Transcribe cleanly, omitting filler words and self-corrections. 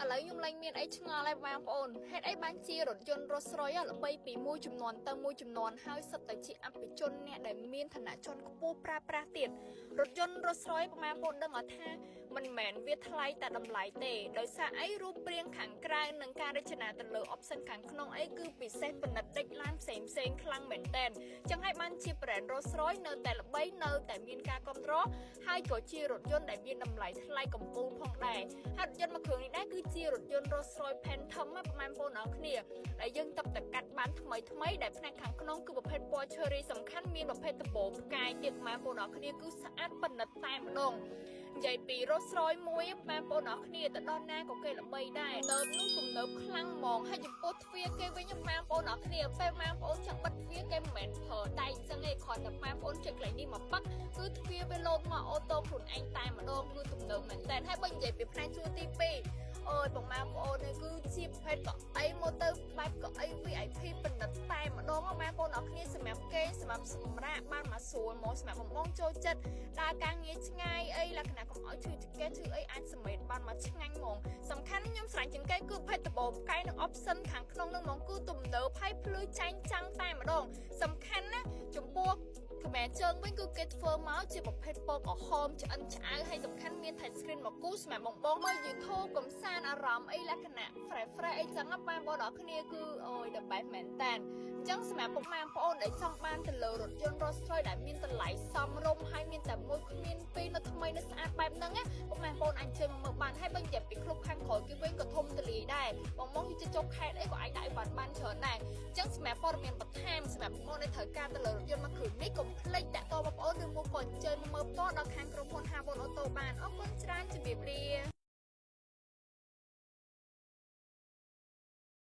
ឥឡូវខ្ញុំលែងមានអីឆ្ងល់ហើយបងប្អូនហេតុអីបានជារថយន្ត Rolls Royce ល្បីពីមួយចំនួនទៅមួយចំនួនហើយសិតតែជាអភិជនអ្នកដែលមានឋានៈជាន់ខ្ពស់ប្រើប្រាស់ទៀតរថយន្ត Rolls Royce ប្រហែលបងប្អូនដឹងអត់ថាមិនមែនវាថ្លៃតែតម្លៃទេដោយសារអីរូបរាងខាងក្រៅនិងការរចនាទៅលើ option ខាងក្នុងអីគឺពិសេសពិនិត្យដេចឡានផ្សេងផ្សេងខ្លាំងមែនតើចឹងហើយបានជា brand Rolls Royce នៅតែល្បីនៅតែមានការគ្រប់គ្រងហើយក៏ជារថយន្តដែលមានតម្លៃថ្លៃកំពូលផងដែរហើយរថយន្តមួយគ្រឿងនេះដែរគឺជារថយន្ត Rolls Royce Phantom ណាប្រហែលបងប្អូនអរគ្នាដែលយើងតបតែកាត់បានថ្មីថ្មីដែលផ្នែកខាងក្នុងគឺប្រភេទពណ៌ cherry សំខាន់មានប្រភេទដំបូលផ្កាយទៀតប្រហែលបងប្អូនអរគ្នាគឺស្អាតពិនិត្យតែម្ដងនិយាយពី Rolls Royce មួយបងប្អូនអរគ្នាទៅដល់ណាក៏គេល្បីដែរទំនើបនោះទំនើបខ្លាំងហ្មងហើយចំពោះទ្វារគេវិញបងប្អូនអរគ្នាពេលបងប្អូនចង់បិទទ្វារគេមិនមែនប្រើដៃអញ្ចឹងទេគ្រាន់តែបងប្អូនចុចកន្លែងនេះមកប៉ឹកគឺទ្វារវាលោតមក auto ខ្លួនឯងតែម្ដងគឺទំនើបមែនតើហើយបើនិយាយពីផ្នែកជួរទី2អូយបងប្អូននេះគឺជាប្រភេទកៅអីមកទៅបែបកៅអី VIP ពិនិត្យតែម្ដងបងប្អូនអរគ្នាសម្រាប់គេសម្រាប់សម្រាប់បានមកស្រួលហ្មងសម្រាប់បងបងចូលចិត្តដើរការងារឆ្ងាយអីលក្ខណៈកុំឲ្យឈឺចង្កេះឈឺអីអាចសម្រេចបានមកឆ្ងាញ់ហ្មងសំខាន់ខ្ញុំស្រឡាញ់ជាងគេគឺភេទដបផ្កាយនិង option ខាងក្នុងនឹងហ្មងគឺទំនើបហើយភ្លឺចែងចាំងតែម្ដងសំខាន់ណាចំពោះក្បែរជើងវិញគឺគេធ្វើមកជាប្រភេទពណ៌ក្រហមឆ្អិនឆ្អៅហើយសំខាន់មាន touch screen មកគូសម្រាប់បងបងមើល YouTube កំសាន្តអារម្មណ៍អីលក្ខណៈ fresh fresh អីចឹងណាបងប្អូនអរគ្នាគឺអូយ the best មែនតើអញ្ចឹងសម្រាប់ពុកម៉ែបងប្អូនដែលចង់បានទៅលើរថយន្ត Rolls Royce ដែលមានតម្លៃសមរម្យហើយមានតែមួយគ្មានពីរនៅថ្មីនៅស្អាតបែបហ្នឹងណាពុកម៉ែបងប្អូនអាចជើញមកមើលបានហើយបើនិយាយពីក្លុបខាងក្រោយគេវិញក៏ធំទូលាយដែរបងបងយល់ចុះខេតអីក៏អាចដាក់ឲ្យបានបានច្រើនដែរអញ្ចឹងសម្រាប់ព័ត៌មានបន្ថែមសម្រាប់បងប្អូនដែលត្រូវការទៅលើរថយន្តមួយគ្រឿងនេះកុំភ្លេចតាក់ទងបងប្អូនឬមួយក៏អញ្ជើញមកមើលផ្ទាល់ដល់ខាងក្រុមហ៊ុន Havon Auto បានអរគុណច្រើនជម្រាបលា។